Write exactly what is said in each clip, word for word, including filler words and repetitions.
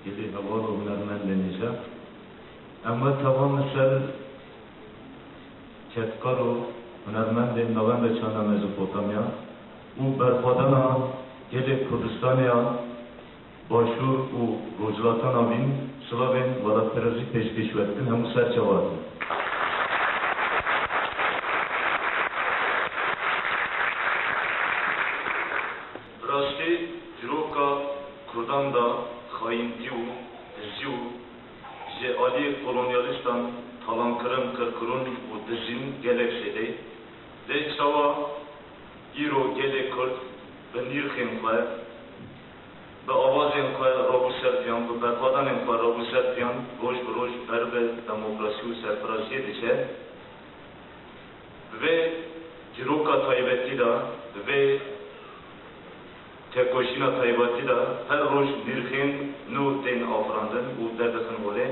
Gelê heval û hunermendên hêja. Em wek heval li ser kedkar û hunermendên Navenda Çanda Mezopotamya û berxwedana gelê Kurdistanê ya Başûr û Rojhilata Navîn silavên welatperestî pêşkêş we dikin, hemû ser çava dikin. Bi rastî dîroka Kurdan de xayîntî û dizî û ji aliyê kolonyalîstan talankirin, qirkirin û dizîn gelek zêde ye. Lê çawa îro gelê Kurd bi nîrxên xwe, bi awazên xwe rabû ser piyan, bi berxwedanên xwe rabû ser piyan, roj bi roj ber bi demokrasî û serfiraziyê diçe? Di vê dîroka taybetî de, di vê tekoşîna taybetî de her roj nirxên nû tên afirandin û derdixin holê.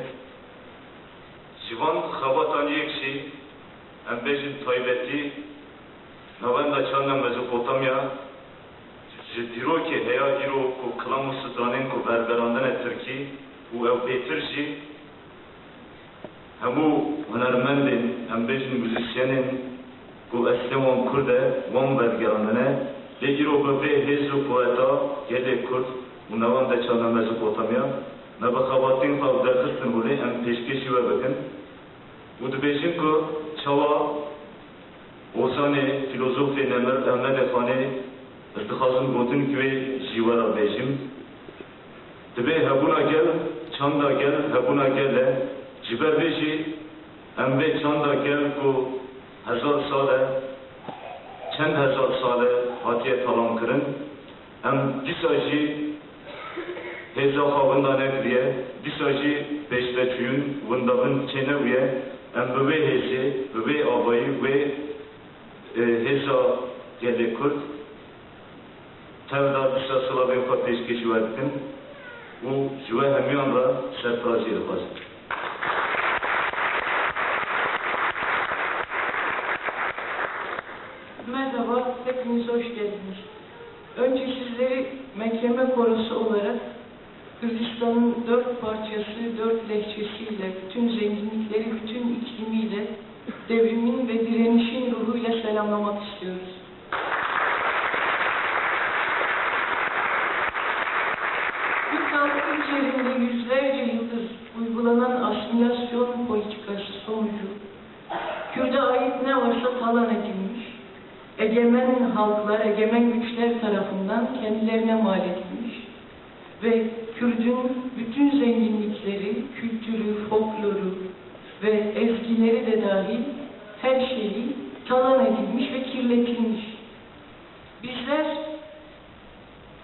Ji van xebatan yek jî, em bêjin taybetî, Navenda Çanda Mezopotamya ji dîrokê heya îro ku kilam û stranên ku berberandine tirkî û ew bêtir jî hemû hunermendên, em bêjin muzîsyenên ku eslê wan kurd e, wan vedigerandine. Lê îro bi vê hêz û quweta gelê kurd û Navenda Çanda Mezopotamya me bi xebatên xwe û derxistin holê em pêşkêşî we bikin û dibêjin ku çawa ozanê, fîlozofê nemir Ehmedê Xanê, ez dixwazim gotin ku wê ji we re bêjim. Dibê hebûna gel, çanda gel, hebûna gel e. Ji ber vê jî em vê çanda gel ku hezar sal e, çend hezar sal e hatiye talankirin, em dîsa jî hêza xwe winda nekiriye, dîsa jî pêşveçûyîn winda bin çênebûye. Em bi wê hêzê, bi wê avayî, wê, e, hêza gelê Kurd tev da dîsa silavên xwe pêşkêşî we dikin û ji we hemûyan re serfiraziyê dixwazin. Merhaba, hepiniz hoş geldiniz. Önce sizleri Mekreme Korosu olarak Kürdistan'ın dört parçası, dört lehçesiyle, bütün zenginlikleri, bütün iklimiyle, devrimin ve direnişin ruhuyla selamlamak istiyoruz. Bu kalkı üzerinde yüzlerce yıldır uygulanan asimilasyon politikası sonucu Kürde ait ne varsa talan edilmiş, egemen halklar, egemen güçler tarafından kendilerine mal edilmiş ve Kürdün bütün zenginlikleri, kültürü, folkloru ve ezgileri de dahil her şeyi talan edilmiş ve kirletilmiş. Bizler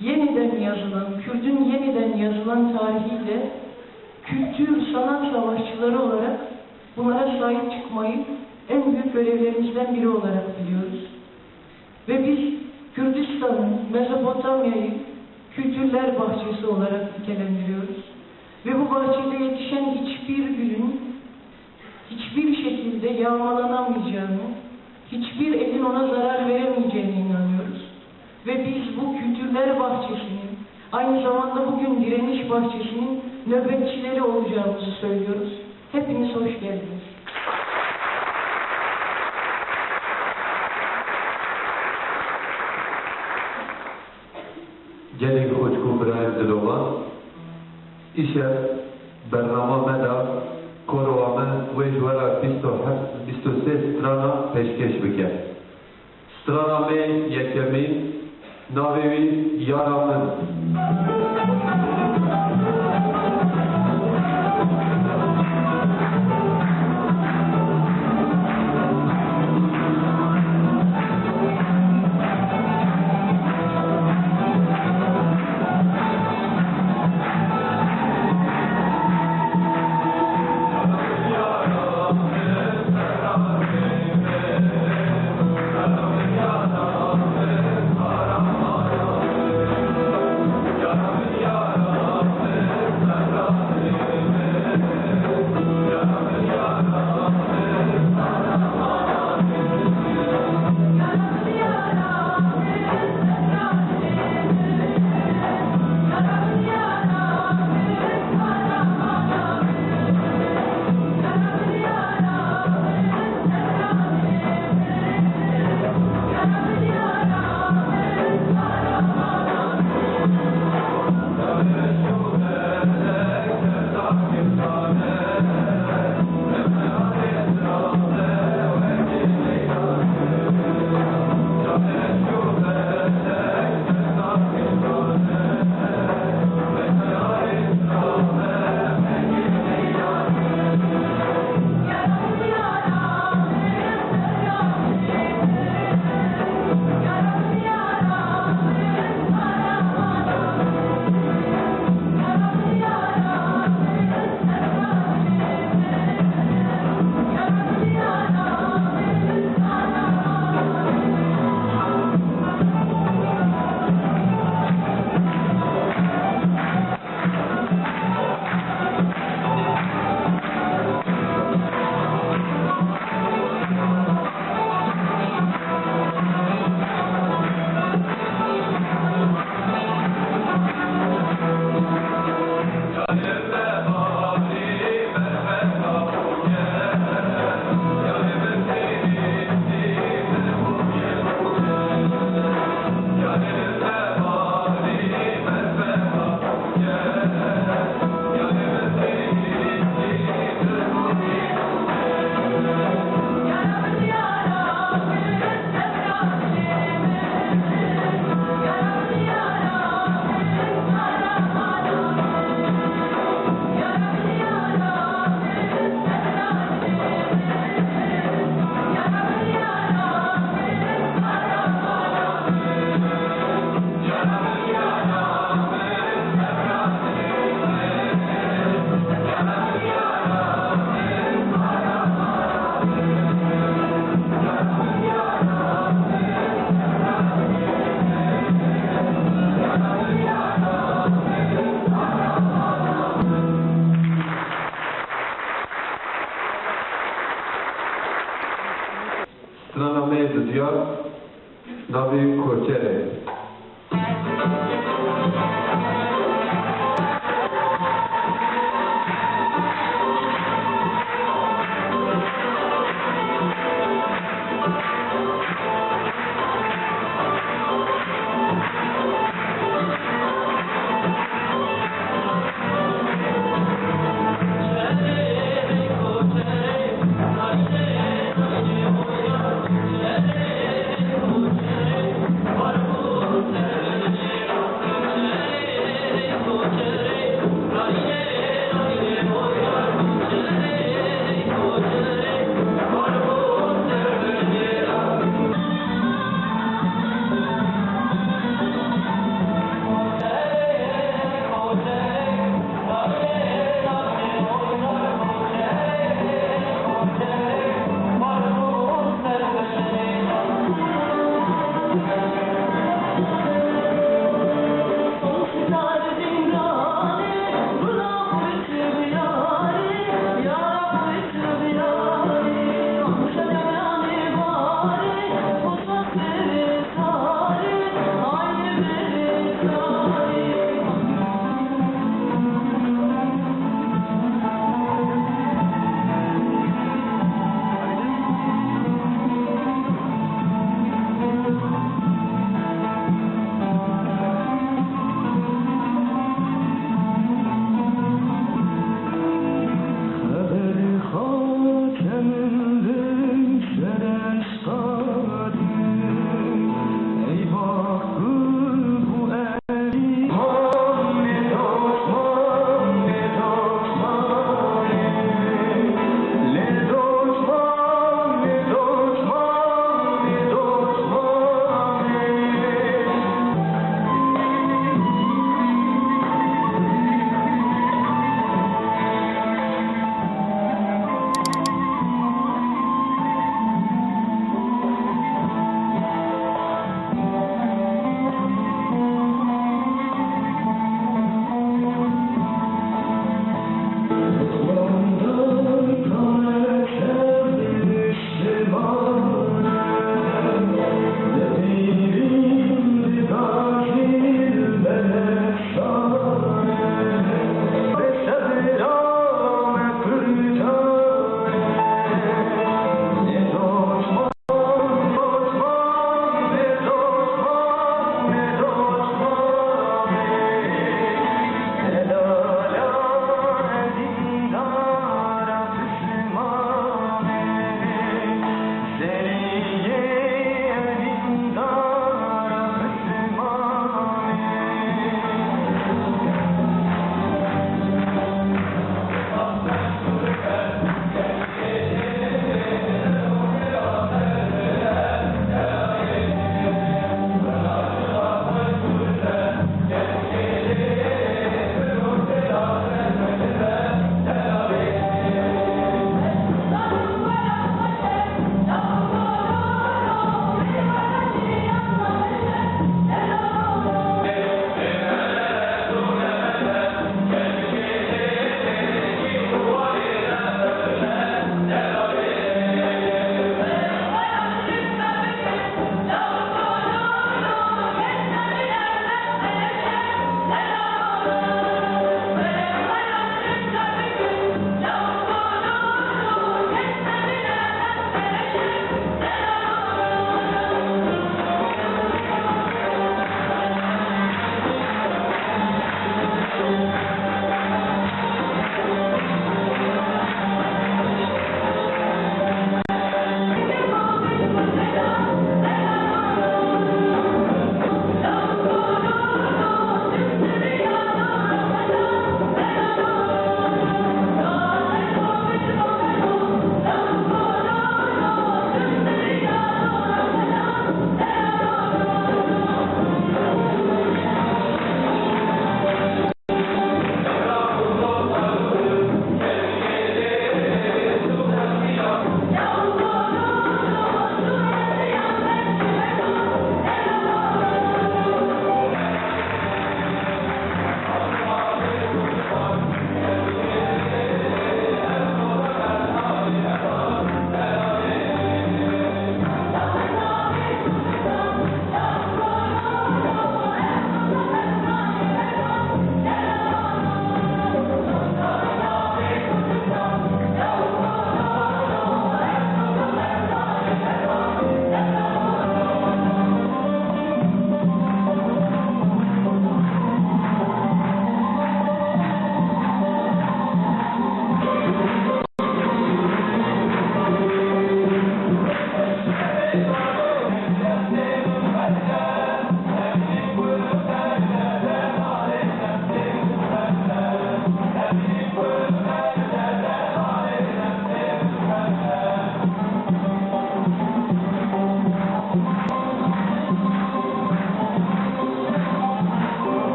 yeniden yazılan, Kürdün yeniden yazılan tarihiyle kültür, sanat savaşçıları olarak bunlara sahip çıkmayı en büyük görevlerimizden biri olarak biliyoruz. Ve biz Kürdistan'ı, Mezopotamya'yı kültürler bahçesi olarak nitelendiriyoruz. Ve bu bahçede yetişen hiçbir gülün hiçbir şekilde yağmalanamayacağını, hiçbir elin ona zarar veremeyeceğine inanıyoruz. Ve biz bu kültürler bahçesinin, aynı zamanda bugün direniş bahçesinin nöbetçileri olacağımızı söylüyoruz. Hepiniz hoş geldiniz. Gelek xweşik û birayên dilovan, îşev bernama me de korowa me wê ji we re bîst û heft, bîst û sê strana pêşkêş bike. Strana me yekemî navê wî Yara Min.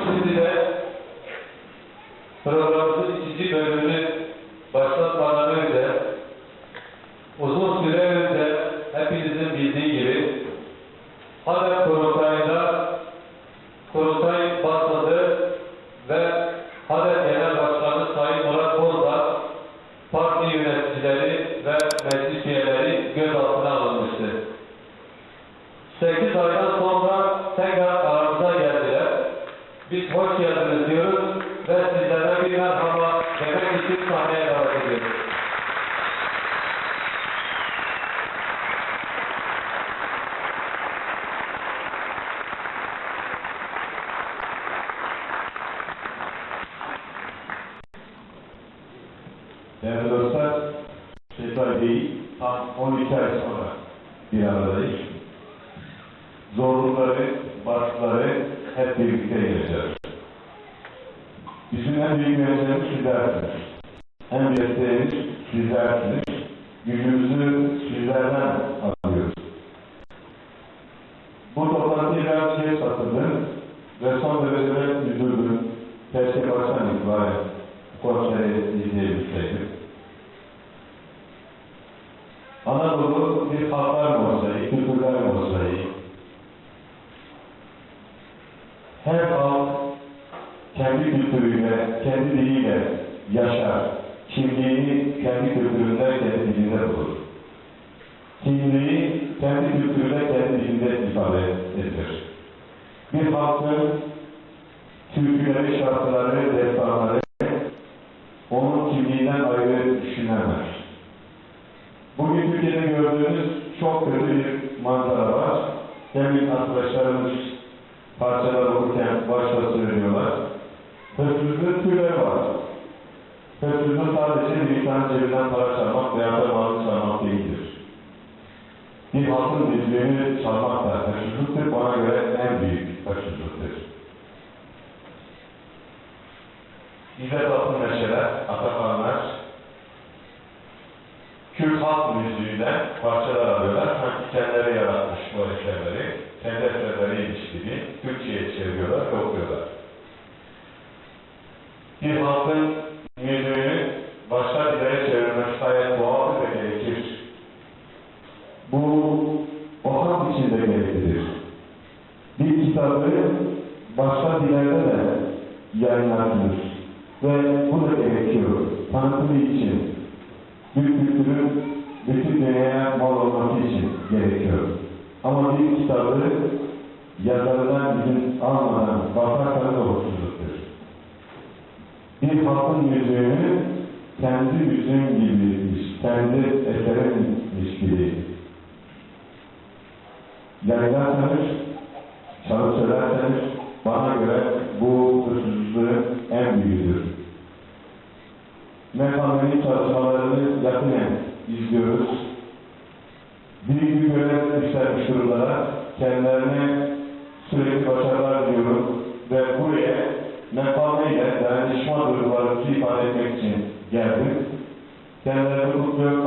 Şimdi de programımızın ikinci bölümünü başlatmadan önce uzun süre önce hepinizin bildiği gibi HADEP kurultayında kurultay basıldı ve HADEP Genel Başkanı Sayın Murat Bozdağ parti yöneticileri ve meclis üyeleri gözaltına alınmıştı. Sekiz aydan sonra tekrar aramıza geldiler. Biz hoş geldiniz diyoruz ve sizlere bir merhaba demek için sahneye davet ediyoruz. Değerli dostlar, Şehzadeliği tam on iki ay sonra bir aradayız. Zorlukları, baskıları hep birlikte yeneceğiz. Bizim en büyük güvencemiz sizlersiniz. En büyük desteğimiz sizlersiniz. Gücümüzü sizlerden alıyoruz. Bu toplantıya biraz geç katıldım ve son derece üzüldüm. Keşke baştan itibaren bu konseri izleyebilseydim. Anadolu bir halklar mozaiği, kültürler mozaiği. Her halk kendi kültürüyle, kendi diliyle yaşar. Kimliğini kendi kültüründe, kendi dilinde bulur. Kimliği kendi kültüründe, kendi dilinde ifade edilir. Bir halkın türküleri, şarkıları, destanları onun kimliğinden ayrı düşünemez. Bugün Türkiye'de gördüğümüz çok kötü bir manzara var. Demin arkadaşlarımız parçalar okurken başta söylüyorlar. Hırsızlığın türleri var. Hırsızlık sadece bir insanın cebinden para çalmak veya da malını çalmak değildir. Bir halkın müziğini çalmak da hırsızlıktır, bana göre en büyük hırsızlıktır. İzzet Altınmeşeler, Atakanlar, Kürt halk müziğinden parçalar alıyorlar. Sanki kendileri yaratmış bu eserleri, kendi eserleriymiş gibi Türkçe'ye çeviriyorlar ve okuyorlar. Bir halkın müziğini başka dillere çevirmesi gayet doğaldır ve gerekir. Dillerde de yayınlanır ve bu da gerekiyor. Tanıtımı için, Türk kültürün bütün dünyaya mal olması için gerekiyor. Ama bir kitabı yazarından izin almadan basarsanız olumsuzluktur. Bir halkın müziğini kendi müziğin gibi, kendi eserinmiş gibi yayınlarsanız, çalıp söylerseniz bana göre bu hırsızlığın en büyüğüdür. Mekalenin çalışmalarını yakinen izliyoruz. Büyük bir görev üstlenmiş durumdalar. Kendilerine sürekli başarılar diliyorum ve buraya mekaleyle dayanışma duygularımızı ifade etmek için geldim. Kendilerini kutluyorum.